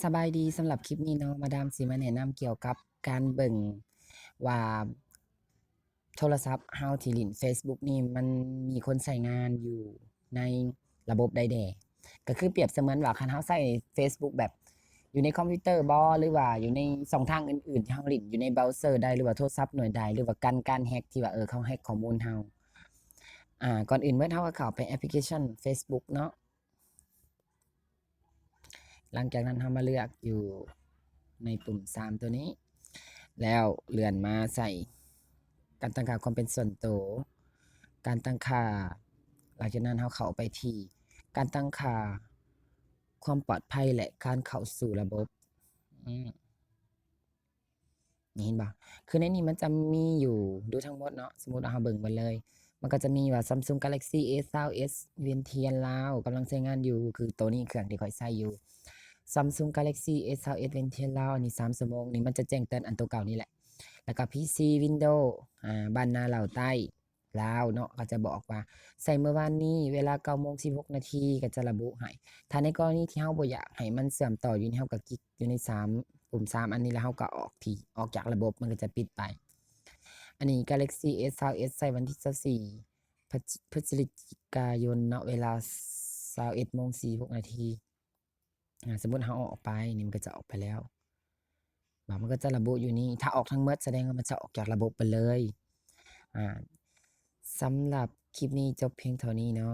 ສະບາຍດີ, ສຳລັບຄລິບນີ້ເນາະ ມາດາມຊິມາແນະນຳກ່ຽວກັບການເບິ່ງວ່າໂທລະສັບເຮົາທີ່ຫຼິ້ນ Facebook ນີ້ ມັນມີຄົນໃຊ້ງານຢູ່ໃນລະບົບໃດແດ່. ກໍຄືປຽບສະເໝືອນວ່າ ຄັນເຮົາໃຊ້ Facebook ແບບຢູ່ໃນຄອມພິວເຕີບໍ ຫຼືວ່າຢູ່ໃນຊ່ອງທາງອື່ນໆ ທີ່ເຮົາຫຼິ້ນຢູ່ໃນເບຣາເຊີໃດ ຫຼືວ່າໂທລະສັບໜ່ວຍໃດ ຫຼືວ່າກັນການແຮັກທີ່ວ່າ ເອີ ເຂົາແຮັກຂໍ້ມູນເຮົາ. ອາ ກ່ອນອື່ນໝົດ ເຮົາກໍເຂົ້າໄປແອັບພລິເຄຊັນ Facebook ເນາະ. ຫຼັງຈາກນັ້ນເຮົາມາເລືອກຢູ່ໃນປຸ່ມສາມຕົວນີ້ ແລ້ວເລື່ອນມາໃສ່ການຕັ້ງຄ່າຄວາມເປັນສ່ວນໂຕ, ການຕັ້ງຄ່າ, ຫຼັງຈາກນັ້ນເຮົາເຂົ້າໄປທີ່ການຕັ້ງຄ່າຄວາມປອດໄພ ແລະ ການເຂົ້າສູ່ລະບົບ. ອືມ. ນີ້ເຫັນບໍ່? ຄືໃນນີ້ມັນຈະມີຢູ່ ດູທັງໝົດເນາະ, ສົມມຸດວ່າເຮົາເບິ່ງເບິດເລີຍ ມັນກໍຈະມີວ່າ Samsung Galaxy S twenty-eight Vientiane ລາວ ກຳລັງໃຊ້ງານຢູ່ ຄືໂຕນີ້ເຄື່ອງທີ່ຂ້ອຍໃຊ້ຢູ່ Samsung Galaxy S twenty-eight Vientiane ລາວ ອັນນີ້ສາມຊົ່ວໂມງນີ້ ມັນຈະແຈ້ງເຕືອນອັນໂຕເກົ່ານີ້ແຫຼະ. ແລ້ວກໍ ພີຊີ Windows ອາ ບ້ານນາລາວໃຕ້ ລາວເນາະ ກໍຈະບອກວ່າໃຊ້ເມື່ອວານນີ້ເວລາເກົ້າໂມງສິບຫົກນາທີ ກໍຈະລະບຸໃຫ້. ຖ້າໃນກໍລະນີທີ່ເຮົາບໍ່ຢາກໃຫ້ມັນເຊື່ອມຕໍ່ຢູ່ນີ້ ເຮົາກໍກິກຢູ່ໃນສາມ ປຸ່ມສາມອັນນີ້ ແລ້ວເຮົາກໍອອກທີ່ ອອກຈາກລະບົບ ມັນກໍຈະປິດໄປ. ອັນນີ້ Galaxy S twenty-eight ໃຊ້ວັນທີຊາວສີ່ ພະ ພະຈິກາຍົນເນາະ ເວລາຊາວເອັດໂມງສີ່ສິບຫົກນາທີ. ອາ ສົມມຸດເຮົາເອົາອອກໄປ ນີ້ມັນກໍຈະອອກໄປແລ້ວ ມັນກໍຈະລະບຸຢູ່ນີ້. ຖ້າອອກທັງໝົດ ສະແດງວ່າມັນຈະອອກຈາກລະບົບໄປເລີຍ. ອາ ສຳລັບຄລິບນີ້ຈົບພຽງເທົ່ານີ້ເນາະ.